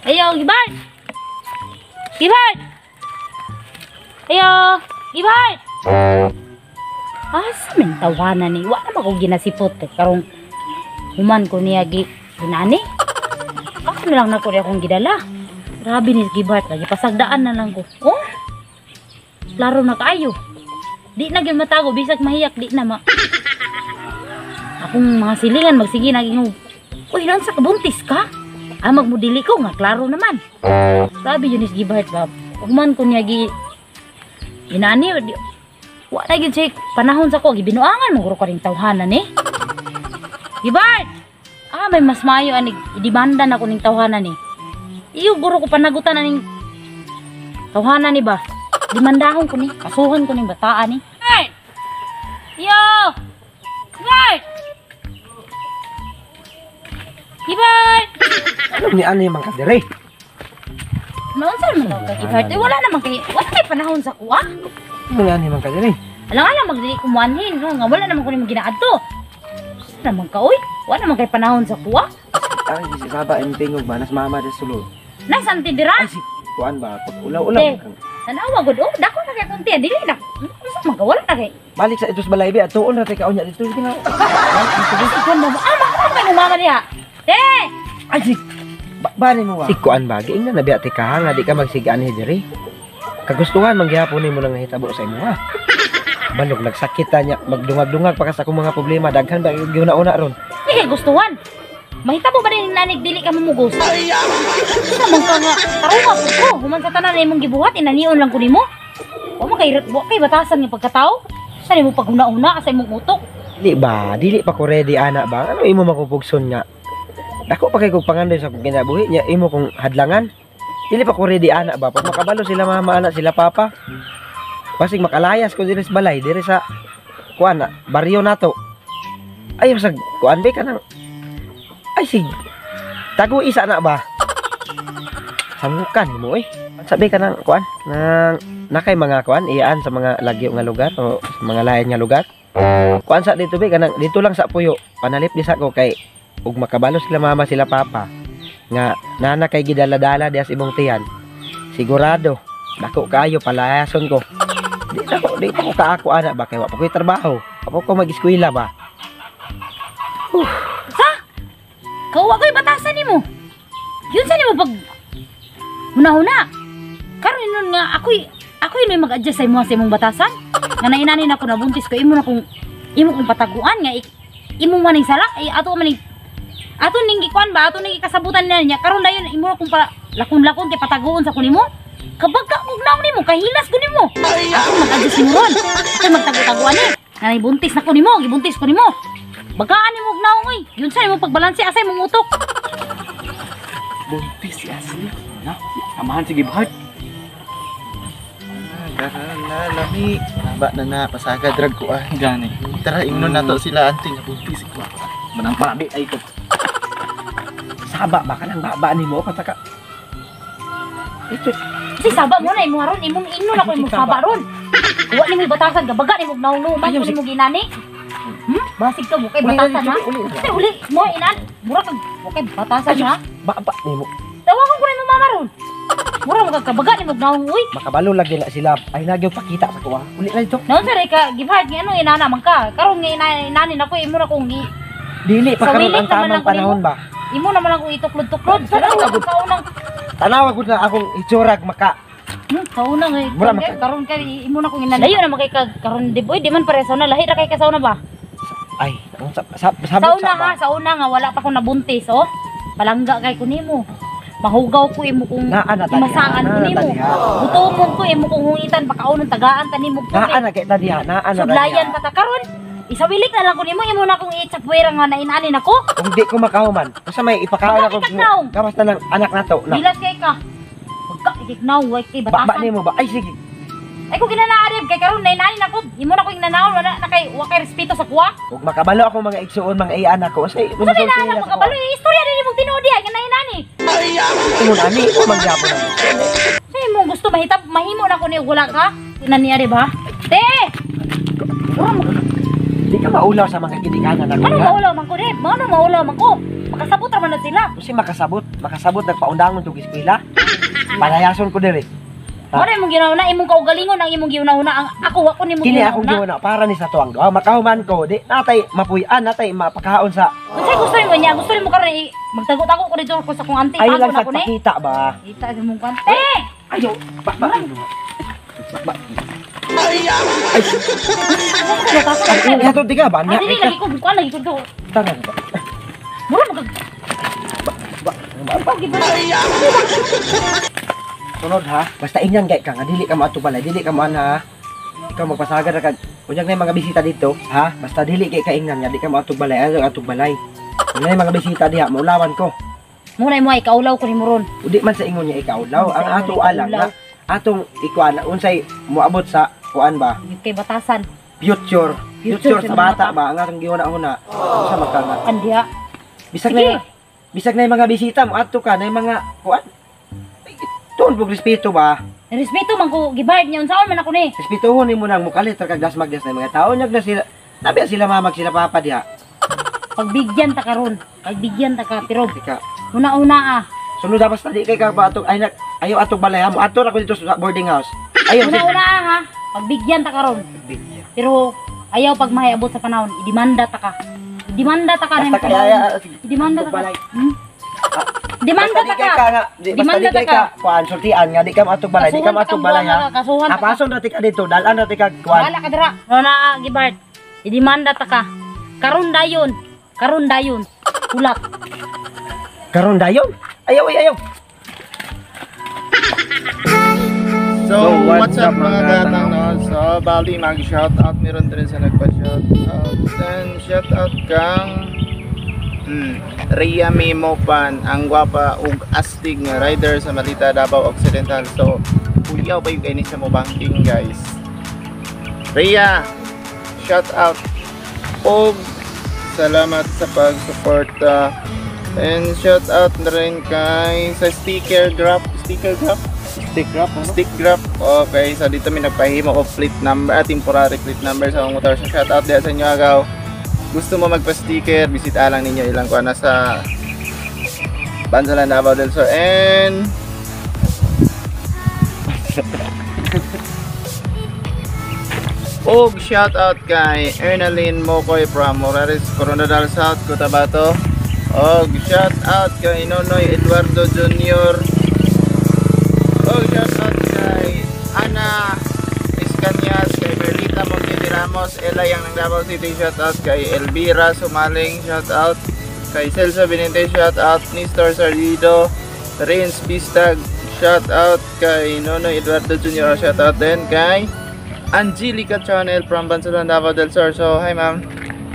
Ayo, Gibart! Gibart! Ayo, Gibart! Asa man tawanan ni? Wa naman ko ginasipot eh. Karong human ko niya gi ginani. Ako na lang na ko niya akong gidala. Grabe ni Gibart lagi pasagdaan na lang ko. Oh? Klaro na kaayo. Di na gyud matago bisag mahiyak di na ma. Akong mga silingan magsige na ging. Uy, naunsa ka, buntis ka? Ah, magmudili ko nga klaro naman. Grabe yun is Gibart ba. Human ko niya gi inani di, wa na gyud siya panahon sa ko gibinuangan mo guro ka ring tawhanan eh. Gibart! Ah, may mas maayo ani idemanda na ko ning tawhanan eh. Iyo guro ko panagutan aning tawhanan ni ba. Demandahon ko ni, kasuhan ko ning bataan ni. Gibart! Yo! Gibart! Gibart! Ano ni ano yung mga kadere? Naunsa man daw ka, Gibart? Eh, wala naman kay wala kay panahon sa kuha. Ano ni ano yung mga kadere? Alang alang magdili ko muanhin, no? Nga wala naman ko nimo ginaadto. Sa naman ka oy? Wala naman kay panahon sa kuha. Ay, si Saba ang tingog ba? Nas mama de sulod. Nice ang tindira. Ay, si kuan ba? Pag ulaw-ulaw. Eh. Tanawa gud oh, dako na kay kunti dili na. Unsa man ka wala na kay. Balik sa itos balay be, atuon ra tay kaon niya dito. Sige na. Balik dito, be. Ikaw mo ah, makaon ba mo mama niya? Te! Ay, si ba, mo ba? Si kuan ba? Giingnan na biya ti ka nga di ka magsigaan hi diri. Kagustuhan man gihapon nimo nang nahitabo sa imo ha. Balog nagsakit ta niya, magdungag-dungag pa ka sa akong mga problema, daghan ba gyud una ron. Di kay gustuhan. Mahitabo ba din nanig dili ka mamugos? Unsa man ka nga tarunga pud ko. Human sa tanan imong gibuhat inanion lang ko nimo. Wa man kay wa kay batasan nga pagkatao. Sa nimo paghuna-huna sa imong utok. Dili ba? Dili pa ko ready ana ba? Ano imo makupugson nga? Dako pa kay kog pangandoy sa akong kinabuhi niya imo kong hadlangan. Dili pa ko ready ana ba? Pag makabalo sila mama ana sila papa. Basig makalayas ko diri sa balay, diri sa kuan na, baryo nato. Ayaw sa kuan be kanang ay sig tago isa na ba? Sangukan mo eh. Sabi ka ng kuan nang nakay mga kuan iyaan sa mga lagyo nga lugar o sa mga lain nga lugar. Kuan sa dito be kanang dito lang sa puyo. Panalip di sa ko kay ug makabalo sila mama sila papa nga nana kay gidala-dala diha sa imong tiyan. Sigurado dako kaayo palayason ko. Di na ko di pa ko kaako ana ba kay wa pa ko'y trabaho. Wa pa ko mag-eskwela ba. Sa? Kawa ko'y batasan nimo. Yun sa nimo pag huna-huna. Karon nun nga ako'y no'y mag-adjust sa imo sa imong batasan. Nga nainanin ako nabuntis ko imo na kung imo kong pataguan nga imo man ning sala ay ato man ning ato ning gikuan ba ato ning gikasabutan na niya karon dayon imo na kong pa lakon-lakon kay pataguon sa kunimo. Kabag ka og naong nimo kahilas ko nimo. Ako mag-adjust nimo ron. Ako'y magtago-taguan eh. Nga nabuntis na ko nimo, gibuntis ko nimo. Bagaan nimo og naong oy. Yun sa imong pagbalanse asa imong utok. Buntis si Ashley. Na, amahan si Gibhart. Lami. Ba na na pasaga drag ko ah. Gani. Tara ingnon nato sila ante nga buntis ko. Manang pabi ay ko. Saba ba kanang baba nimo kataka. Ito Kasi saba mo na imo ron imong ingnon ako imong saba ron. Wa nimo batasan gabaga nimo naong man Ayaw, ko nimo ginani. Basig ka mo kay Uli, batasan uli, ha. uli, uli. Kasi uli mo inan mura kag wa kay batasan ha. Baba nimo. Tawagan ko na imong mama ron. Mura mo kag kabaga nimo naong uy. Makabalo lagi na sila. Ay nagyo pakita sa kuha. Uli na dito. Naon sa ka Gibhart nga ano inana man ka. Karon nga inanin ako imo na kong Dili pa Sa karon wilik ang naman tamang lang ko panahon ba. imo naman lang kong ituklod-tuklod. Tanawa gud. Sa unang Tanawa gud na akong itsurag maka. Sa unang eh. Mura Karon kay imo na kong inana. Layo na man kay kag karon di boy di man pare sa una lahi ra kay ka sa una ba. Ay, ang sa, Sa sabot una sa ba. ha, sa una nga wala pa ko nabuntis oh. Palangga kay ko nimo. Mahugaw ko imo kung Naa na tadi. imasaan ko Naa na nimo. tadi ha. Gutomon ko imo kung hungitan pakaonon tagaan ta nimo Naa na kay tadi ha. Naa na tadi. Sudlayan pa ta karon. Isawilik na lang ko nimo imo na kong itsapwera nga nainanin ako. Kung di ko makahuman, basta may ipakaon ako. Bakit naong? Gawas na ng anak nato na. Bilas kay ka. Pagka ikignaw way kay Baba batasan. nimo ba? Ay sige. Ay ko ginanaarib kay karon nainanin ako. Imo na ko inanaon wala na kay wa kay respeto sa kuwa. Ug makabalo ako mga igsuon mga iyan ako. Say, Sa may naanak mo kabalo istorya din imong tinuod diha nga nainani. Ingon ani, o mangyapon na. Sa imong gusto mahitab mahimo na ko ni wala ka. Inani ari ba? Te! Mura mo Di ka maulaw sa mga gidikanan ako. Ano ha? maulaw man ko, Deb? Ano maulaw man ko? Makasabot ra man na sila. Kasi makasabot, makasabot nagpaundangon tug eskwela. Palayason ko diri. Mo na imong ginauna, imong kaugalingon ang imong ginauna, ang ako wa ko nimo Kini akong ginauna. ginauna para ni sa tuang duha. Makahuman ko, di natay mapuy-an, natay mapakaon sa Unsay gusto nimo niya? Gusto nimo karon magtago-tago ko dito ko sa kong auntie. Ayaw Tago lang na sa ko ni. pakita ba. Kita sa imong ante. Ayaw, ba ba. Ba ba. Ay, ay, ato di ka ba? Ah, dili lagi ko kuan lagi ko do. Tara ba. Mura mag Ba. Ba gid ba? Sunod ha. Basta ingnan kay ka nga dili ka moadto balay, dili ka mo ana ha. Ikaw magpasagad ra kag unyag na yung mga bisita dito, ha? Basta dili kay kaingnan nga di ka moadto balay, ayaw adto balay. Unyag na yung mga bisita diha, maulawan ko. Mo na imo ay kaulaw ko nimo ron. Udi man sa ingon niya ikaw law, ang Sa ato ingon alang ikaw, na atong ikuan unsay moabot sa kuan ba? Kay batasan. Future. Future Future sa sa bata ba ang atong gihuna-huna. Unsa magka nga? Andiha. Bisag Sige. na bisag na yung mga bisita mo adto ka na yung mga kuan. Tuon pug respeto ba? Respeto man ko gibayad niya unsaon man ako ni. Respetuhon nimo nang mukalit ra kag dasmag das na yung mga tao nyag na sila. Nabi sila mamag sila papa diha. Pagbigyan ta karon. Pagbigyan ta ka pero Ika. una-una ah. Sunod dapat basta di kay ka ba atong ay nak ayaw atong balay ha mo adto ra ko dito sa boarding house. Ayaw sige. Una-una ah ha. Pagbigyan ta karon. Pero ayaw pag mahiabot sa panahon, idemanda ta ka. Idemanda ta ka Basta nimo kaya panahon. Idemanda ta ka. balay. Demanda Basta di ta kay ka. ka nga, di, basta Demanda di kay ta ka kuan sultian nga di ka moadtong balay, di ka moadtong balay ha. Kasuhan ta ka. Apason ra ti ka dito, dalan ra ti ka kuan. Wala ka dira. No na ah, Gibart. Idemanda ta ka. Karon dayon. Karon dayon. Kulak. Karon dayon. Ayaw ay, ayaw. So, what's up mga gatang, no? So, bali mag-shoutout meron din sa nagpa-shoutout. Then, shoutout kang Rhea Mimopan, ang gwapa ug astig nga rider sa Malita, Davao Occidental. So, kuyaw ba yung kayo sa mo banking, guys? Rhea, shoutout og salamat sa pag-suporta. And shoutout na rin kay sa sticker drop, sticker drop, Stick wrap, ano? stick graph. Okay, so dito may nagpahimo og plate number, temporary plate number sa akong motor. So shout out diha sa inyo agaw. Gusto mo magpa-sticker, bisita lang ninyo ilang kuha na sa Bansalan, Davao del Sur. And og shout out kay Ernaline Mokoy from Morales, Coronadal South, Cotabato. Og shout out kay Nonoy Eduardo Jr. Og shout out kay Ana Escanyas, kay Berlita Monte Ramos, Ella Yang ng Davao City, shout out kay Elvira Sumaling, shout out kay Celso Benitez, shout out Nestor Sardido, Renz Bistag, shout out kay Nonoy Eduardo Jr., shout out din kay Angelica Channel from Bansalan, Davao del Sur. So, hi ma'am.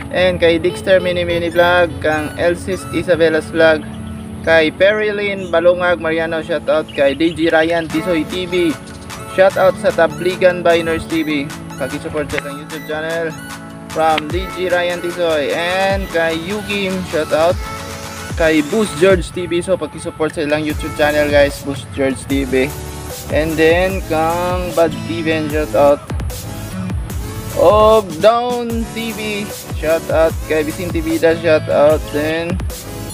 And kay Dexter Mini Mini Vlog, kang Elsis Isabella's Vlog, kay Perilyn Balungag Mariano, shout out kay DJ Ryan Tisoy TV, shout out sa Tabligan by Nurse TV. Paki-support sa itong YouTube channel from DJ Ryan Tisoy. And kay Yukim, shout out kay Boost George TV. So paki-support sa ilang YouTube channel guys, Boost George TV. And then kang Bad TV, shout out. Og Down TV, shout out kay Vicente Vida, shout out. Then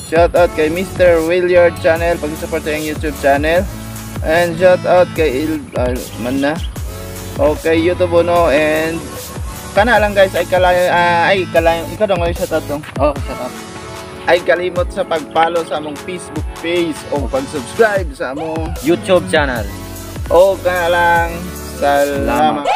shout out kay Mr. Williard Channel, pag-support sa iyang YouTube channel. And shout out kay Il man na. Okay, YouTube no and kana lang guys ay kalayo ay kalayo ikaw dong ay shout out dong. Oh, shout out. Ay kalimot sa pag-follow sa among Facebook page o pag-subscribe sa among YouTube channel. O kana lang salamat.